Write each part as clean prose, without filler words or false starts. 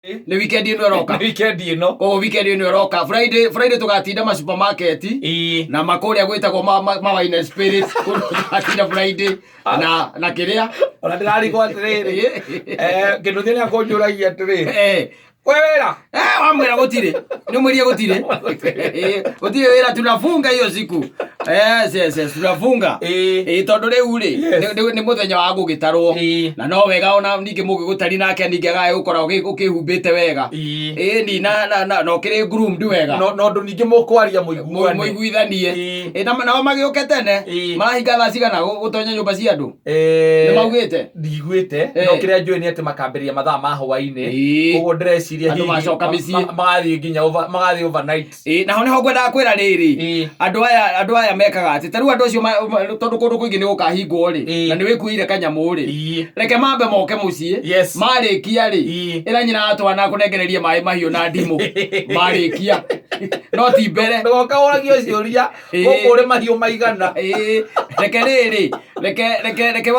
Nĩ weekend ĩno ĩroka. Weekend ĩno. Koguo weekend ĩno ĩroka Friday tũgatinda ma supermarket na makũrĩa gwĩtagwo ma wine and spirit, kũndũ tũgatinda Friday na kĩrĩa. Ona ndĩrarigwo atĩrĩrĩ, kĩndũ kĩrĩa kũnjũragia atĩrĩrĩ, kwĩ wĩra? Eh, wamwĩra gũtirĩ, nĩ ũmwĩrie gũtirĩ. Gũtirĩ wĩra, tunafunga hiyo siku. Yes, tunafunga. Tondũ rĩu rĩ, nĩ mũthenya wa gũgĩtarwo. Na no wega ona ningĩ mũgĩgũtari nake ningĩ agae gũkora ũkĩhumbĩte wega. Ĩni na ũkĩrĩ groomed wega. No ũndũ ningĩ mũkwaria mũiguane. Mũiguithanie. Nao magĩũke tene. Marahinga thaa cigana gũtonya nyũmba cia andũ? Nĩ maugĩte? Ndiguĩte, no kĩrĩa njũĩ nĩ atĩ makambĩrĩria mathaa ma hwaĩ-inĩ. Koguo ndĩreciria Andũ hihi macoka mĩciĩ. magathiĩ nginya magathiĩ overnight. Naho nĩho ngwendaga kwĩra rĩrĩ, andũ aya mekaga atĩ ta rĩu andũ acio tondũ kũndũ kũingĩ nĩ gũkahingwo rĩ, na nĩ wĩkuĩire kanyamũ rĩ, reke mambe moke mũciĩ. Marĩkia rĩ, ĩra nyina wa twana akũnengererie maĩ mahiũ na ndimũ marĩkia, no ti mbere. Ndũgoka ũragio ciũria gũkũ ũrĩ mahiũ maigana. Reke rĩrĩ, reke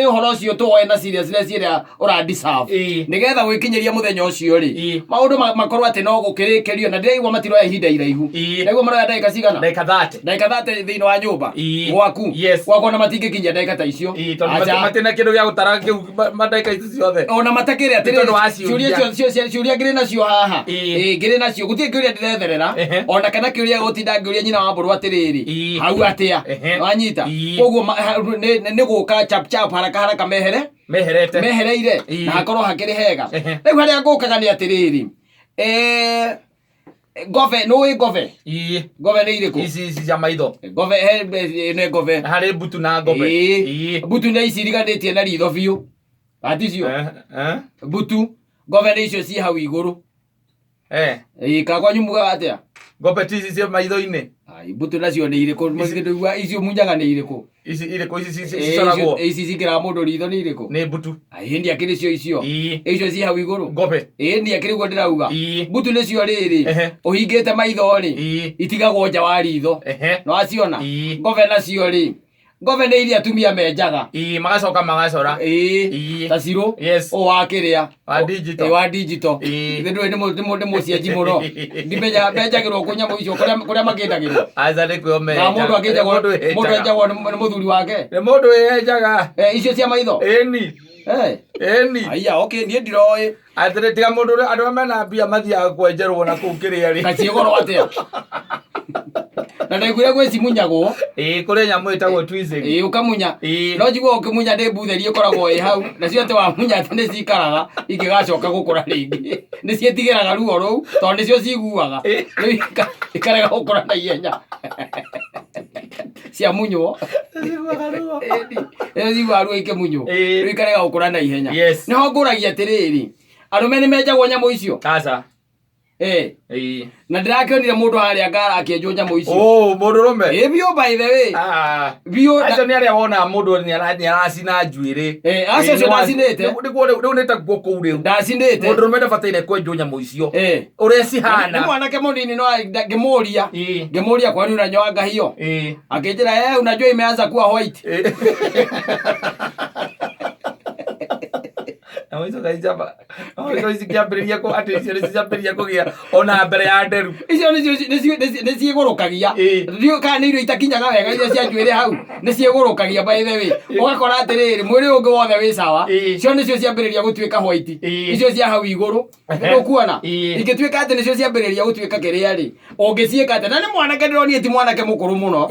ũhoro ũcio tuoe na seriousness ĩrĩa ũra deserve, nĩgetha gwĩkinyĩria mũthenya ũcio rĩ, maũndũ makorwo atĩ no gũkĩrĩkĩrio, na ndĩraigua matiroya ihinda iraihu. Ndĩraigua maroya ndagĩka cigana? Ndagĩka 30. Ndagĩka 30 thĩinĩ wa nyũmba gwaku. Gwakwa ona matingĩkinyia ndagĩka ta icio. Tondũ Aca. matirĩ na kĩndũ gĩa gũtara kĩu mandagĩka ici ciothe. Ona matakĩrĩ Nĩ tondũ atĩrĩrĩ, wa ciũria ciũria. ciũria ngĩrĩ nacio haha. Ngĩrĩ nacio, gũtirĩ kĩũria ndĩretherera, ona kana kĩũria gũtinda ngĩũria nyina wa mbũrũ atĩrĩrĩ, hau atĩa. Wanyita? Koguo nĩ gũka chap chap, haraka haraka, mehere. Meherete. Mehereire. Na hakorwo hakĩrĩ hega. Rĩu harĩa ngũkaga nĩ atĩrĩrĩ, ngove, nũĩ ngove? Ngove nĩ irĩkũ? Ici cia maitho. Ngove he nĩ ngove. Harĩ mbutu na ngove. Mbutu nĩ ici iriganĩtie na ritho biũ aticio. Mbutu, ngove nĩ icio ciĩ hau igũrũ. Kakwanyu mugaga atĩa? Ngombe ti ici cia maitho-inĩ. Ai, mbutu nacio nĩ irĩkũ? Ndũigua icio munyaga nĩ irĩkũ? Ici irĩkũ? Ici cicoragwo. Ici cikĩraga mũndũ ritho nĩ irĩkũ? Nĩ mbutu. Ai, hĩndĩ akĩrĩ cio icio. Icio ciĩ hau igũrũ. Ngombe. Ĩĩ, akĩrĩ guo ndĩrauga. Mbutu nĩcio rĩrĩ, ũhingĩte maitho rĩ, itigagwo nja wa ritho. Nĩwaciona? Ngove nacio rĩ, ngove nĩ iria atumia menjaga. Magacoka magacora. Ta cirũ. Ũũ wa kĩrĩa. Wa digital. Wa digital. Ithe ndũĩ nĩ mũcienji mũno. Ndimenya menjagĩrwo kũ nyamũ icio, kũrĩa makĩndagĩrwo. Aca, nĩ kwĩo Na mũndũ akĩenjagwo, mũndũ enjagwo nĩ mũthuri wake. Nĩ mũndũ wĩyenjaga. Icio cia maitho. Ĩni. Ĩni. Aya, okay, niĩ ndiroĩ. Atĩrĩ, tiga mũndũ ũrĩa andũ arĩa mena mbia mathiaga kwenjerwo na kũu kĩrĩa rĩ. Kaciĩ goro atĩa? Na ndaiguire gwĩ cimunyagwo. Kũrĩ nyamũ ĩtagwo tweezing. Ũkamunya. No njigua ũkĩmunya ndĩ mbutheri ĩkoragwo ĩ hau, nacio atĩ wamunya atĩ nĩ cikaraga ingĩgacoka gũkũra rĩngĩ. Nĩ ciĩtigĩraga ruo rũu tondũ nĩcio ciguaga. Rĩu ikarega gũkũra na ihenya. Ciamunywo. Ciguaga ruo. Ĩni, ciguaga ruo ikĩmunywo. Rĩu ikarega gũkũra na ihenya. Nĩho ngũragia atĩrĩrĩ, arũme nĩ menjagwo nyamũ icio? Aca. Na ndĩrakĩonire mũndũ harĩa ngara akĩenjwo nyamũ icio. Oh, mũndũrũme. Biũ, by the way. Biũ. Acio nĩ arĩa wonaga mũndũ nĩ aracina njuĩrĩ. Acio acio ndacinĩte. Nĩguo rĩu nĩ taguo kũu rĩu. Ndacinĩte. Mũndũrũme ndabataire kwenjwo nyamũ icio. Ũrĩa cihana. Nĩ mwanake mũnini, no ngĩmũria. Ngĩmũria, "Kwani unanyoanga hiyo?" Akĩnjĩra, "Unajua imeanza kuwa white." Nyamũ icio kaicamba. Nyamũ icio cikĩambĩrĩria kũ atĩ icio nĩ ciambĩrĩria kũgĩa ona mbere ya nderu. Icio nĩcio nĩ ciĩgũrũkagia. Ndiũĩ kana nĩ irio itakinyaga wega iria cia njuĩrĩ hau, nĩ ciĩgũrũkagia, by the way. Ũgakora atĩrĩrĩ, mwĩrĩ ũngĩ wothe wĩ sawa, cio nĩcio ciambĩrĩria gũtuĩka white. Icio cia hau igũrũ. Ndũkuona? Ingĩtuĩka atĩ nĩcio ciambĩrĩria gũtuĩka kĩrĩa rĩ, ũngĩciĩka atĩa? Na nĩ mwanake ndĩronire, ti mwanake mũkũrũ mũno.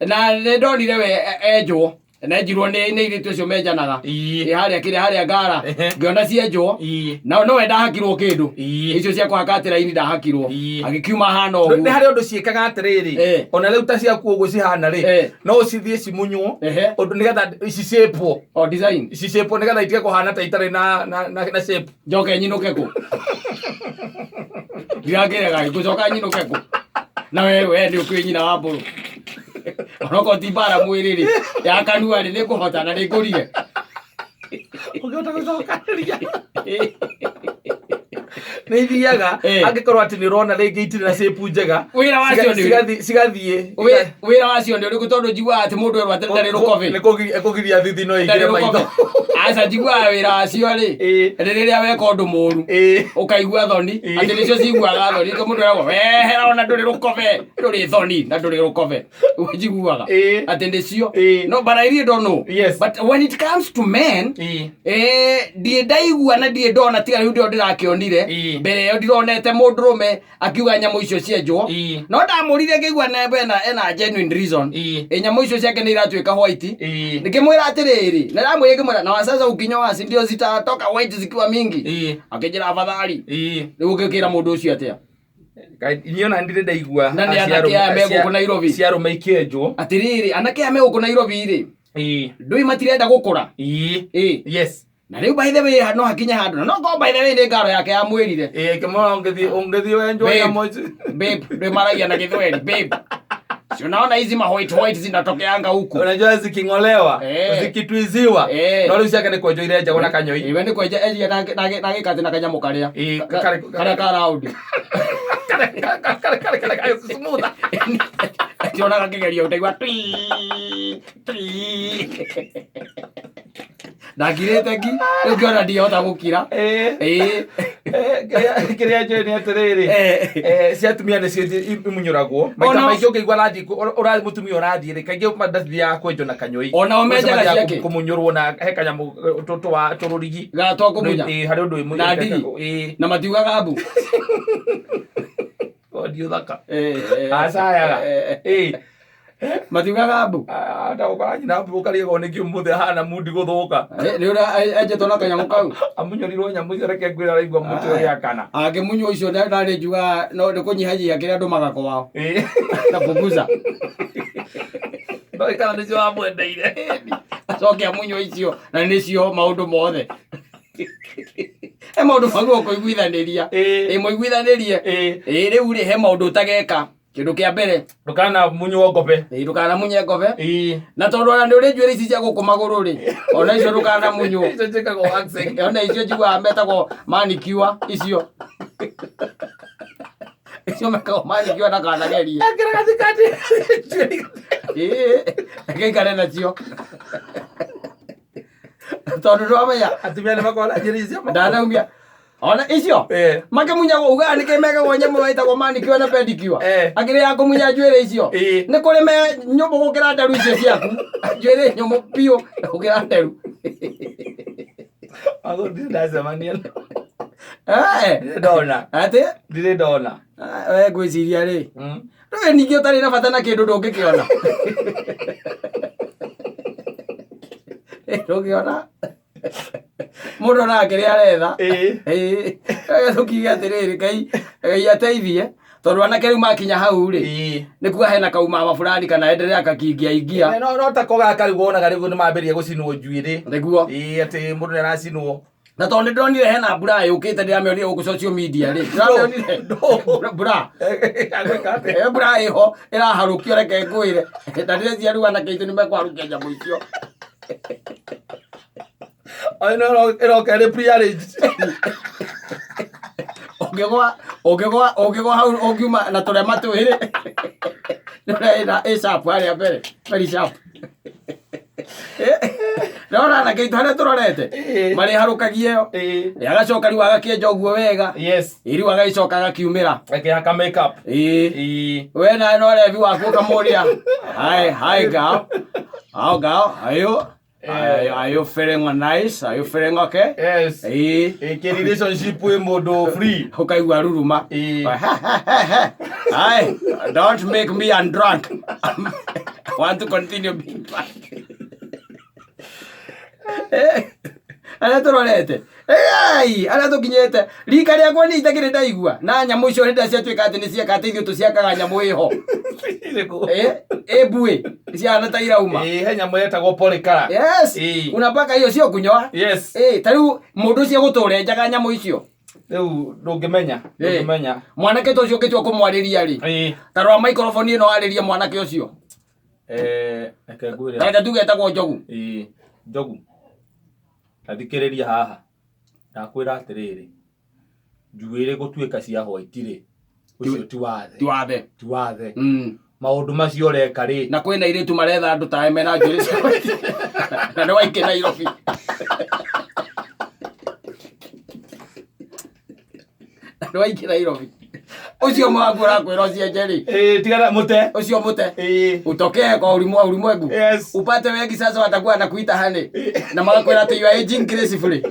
Na nĩ ndonire we enjwo na enjirwo nĩ airĩtu acio menjanaga. Harĩa kĩrĩa harĩa ngara ngĩona cienjwo. Na nowe ndahakirwo kĩndũ. Icio cia kũhaka atĩ raini ndahakirwo. Agĩkiuma hana Nĩ ũguo. harĩ ũndũ ciĩkaga atĩrĩrĩ, ona rĩu ta ciaku ũguo cihana rĩ, no ũcithiĩ cimunywo ũndũ nĩgetha cicĩpwo. O design. Cicĩpwo nĩgetha itige kũhana ta itarĩ na shape. Njoke nyinũke kũ? Ndirakĩrega, ngũcoka nyinũke kũ? Na we nĩ ũkĩũĩ nyina wa mbũrũ, onokorwo ti mbara mwĩrĩ rĩ, ya kanua rĩ, nĩ ngũhota na nĩ ngũrire. Ũngĩhota gũcokanĩria. Nĩ ithiaga. Angĩkorwo atĩ nĩ ũrona rĩngĩ itirĩ na shape njega. Wĩra wacio nĩ cigathiĩ. Wĩra wacio nĩ ũrĩkũ? Tondũ njiguaga atĩ mũndũ erwo atĩ ndarĩ rũkobe. Nĩ kũgiria thithino ĩingĩre maitho. Aca, njiguaga wĩra wacio rĩ, nĩ rĩrĩa weka ũndũ mũru ũkaigua thoni, atĩ nĩcio ciguaga thoni. Nĩkĩo mũndũ eragwo wehera, ona ndũrĩ rũkobe, ndũrĩ thoni na ndũrĩ rũkobe. Ũguo njiguaga atĩ nĩcio. No, but I really don't know. But when it comes to men, ndirĩ ndaigua na ndirĩ ndona, tiga rĩu ndĩo ndĩrakĩonire. Mbere ĩyo ndironete mũndũrũme akiuga nyamũ icio cienjwo. No ndamũrire ngĩigua nembe ena genuine reason. Nyamũ icio ciake nĩ iratuĩka white. Nikimwĩra atĩrĩrĩ, na ndamwĩra, ngĩmwĩra, na sasa ukinyoa, si ndio zitatoka white zikiwa mingi? Akĩnjĩra afadhali. Rĩu ũngĩkĩra mũndũ ũcio atĩa? Inyuĩ ona ndirĩ ndaigua Na nĩ anake aya me gũkũ Nairobi. Cia arũme ikĩenjwo. Atĩrĩrĩ, anake aya me gũkũ Nairobi rĩ, ndũĩ matirenda gũkũra. Na rĩu by the way no hakinye handũ, na no ngorwo by the way nĩ ngaro yake yamwĩrire. Kĩmona ũngĩthiĩ wenjwo Babe. nyamũ ici. Babe, ndũĩ maragia na Gĩthweri, babe, si unaona hizi ma white white zinatokeanga huku? Unajua ziking'olewa, zikitwiziwa, no rĩu ciake nĩ kwenjwo irenjagwo na kanyoi. Iwe nĩ kwenja enjia na gĩkatĩ na kanyamũ karĩa karĩa ka round. Karĩ smooth. Tionaga kĩgerio ũtaigua twi twi. Ndakirĩte ngi rĩu ngĩona ndihota gũkira. Kĩrĩa njũĩ nĩ atĩrĩrĩ, cia atumia nĩcio imunyũragwo maita maingĩ. Ũngĩigua arathiĩ mũtumia ũrathiĩ rĩ, kaingĩ ndathiaga kwenjwo na kanyoi. Onao menjaga Mathiaga ciake? Kũmunyũrwo na he kanyamũ tũwa tũrũrigi. Ga twa kũmunya. Harĩ ũndũ Na ndigi. Na matiugaga mbu. Ndiũ thaka. Acayaga. Matiugaga mbu. Ndagũkora nyina mbu ũkarigwo nĩkĩ ũmũthĩ ahana mundi gũthũka. Nĩ ũrĩa enjetwo na kanyamũ kau. Amunyũrirwo nyamũ icio, reke ngwĩre, araigua mũtwe ũgĩakana. Angĩmunywo icio ndarĩ njugaga no nĩ kũnyihanyihia kĩrĩa ndũmaga kwao na punguza. No kana nĩcio wamwendeire. Acoke amunywo icio na nĩcio maũndũ mothe, he maũndũ maguo kũiguithanĩria. Ĩ mũiguithanĩrie. Ĩ rĩu rĩ, he maũndũ ũtageka. Kĩndũ kĩa mbere, Ndũkana munywo ngobe. Ĩ, ndũkanamunye ngobe. Na tondũ ona nĩ ũrĩ njuĩrĩ ici cia gũkũ magũrũ rĩ, ona icio ndũkanamunywo. Icio njĩkagwo waxing. Ona icio njiguaga metagwo manicure, icio icio mekagwo manicure, ndakanagerie. Ekĩra gathikati. Ĩ, reke ikare nacio tondũ ndwamenya. Atumia nĩ makoragwo na njuĩrĩ ici cia magũrũ. Ndanaumia ona icio. Makĩmunyagwo ugaga nĩkĩ mekagwo nyamũ ĩtagwo manicure na pedicure? Akĩrĩ ya kũmunya njuĩrĩ icio. Nĩ kũrĩ me nyũmũ gũkĩra nderu icio ciaku, njuĩrĩ nyũmũ biũ gũkĩra nderu. Magũrũ ndirĩ ndacemania nao. Ndirĩ ndona. Atĩ? Ndirĩ ndona. Ah, we ngwĩciria rĩ, ndũĩ ningĩ ũtarĩ na bata na kĩndũ ndũngĩkĩona, ndũngĩona mũndũ onaga kĩrĩa aretha. Ĩĩ, tũkiuge atĩrĩrĩ, Ngai Ngai ateithie, tondũ anake rĩu makinya hau rĩ, nĩ kuga hena kaumama fulani kana endelea akakiingia ingia. No ta ko gaka rĩu wonaga rĩu nĩ mambĩrĩria gũcinwo njuĩrĩ. Nĩguo. Atĩ mũndũ nĩ aracinwo. Na tondũ nĩ ndĩronire hena mbura yũkĩte, ndĩramĩonire gũkũ social media rĩ, ndĩramĩonire mbura. Agwĩka atĩa? Mbura ĩho ĩraharũkio, reke ngwĩre, na ndĩreciria rĩu anake aitũ nĩ mekũharũkia nyamũ icio. Ĩno ĩroka ĩrĩ pre-arranged. Ũngĩgwa hau ũngiuma na tũrema twĩrĩ, nĩ ĩna ĩ sharp harĩa mbere, very sharp. Ndĩrona anake aitũ harĩa tũrorete marĩharũkagia ĩyo. Agacoka rĩu agakĩenja ũguo wega. Ĩ rĩu agagĩcoka agakiumĩra. Akĩhaka makeup. Ĩĩ. We nawe no rebi waku ũkamũria, "Hi, hi girl, how girl are you? Are you feeling nice? Are you feeling okay?" Yes. Kĩ relationship wĩ mũndũ free. Ũkaigua ruruma. "Hi, don't make me undrunk. I want to continue being drunk." Arĩa tũrorete, Ei, arĩa tũkinyĩte rika rĩakwa nĩ itakĩrĩ ndaigua na nyamũ icio hĩndĩ ĩrĩa ciatuĩka atĩ nĩ cieka atĩ ithuĩ tũciakaga nyamũ ĩho. Ĩrĩkũ? Ĩ mbuĩ ciahana ta irauma. He nyamũ yetagwo polycolor. Yes. Unapaka hiyo, sio kunyoa. Ta rĩu mũndũ ũcio gũtũra enjaga nyamũ icio. Rĩu ndũngĩmenya. Ndũngĩmenya. Mwanake ta ũcio ũngĩtua kũmwarĩria rĩ, ta rora microphone ĩno, warĩrie mwanake ũcio. Reke ngwĩre. Reke tuge etagwo Njogu. Njogu. Ta thikĩrĩria haha. Ndakwĩra atĩrĩrĩ. Njuĩrĩ gũtuĩka cia white rĩ, ũcio ti wathe. Ti wathe. Ti wathe. Maũndũ macio ũreka rĩ, Na kwĩna airĩtu maretha andũ tawe mena njuĩrĩ cia white. Na nĩ waikĩ Nairobi. Na nĩ waikĩ Nairobi. Ũcio mwaku ũrakwĩra ũcienje rĩ. Ĩĩ, tigana mũte. Ũcio mũte. Ĩĩ. Utokee kwa ulimwengu. Yes. Upate wengi sasa watakuwa wanakuita honey. Na magakwĩra atĩ you are aging gracefully.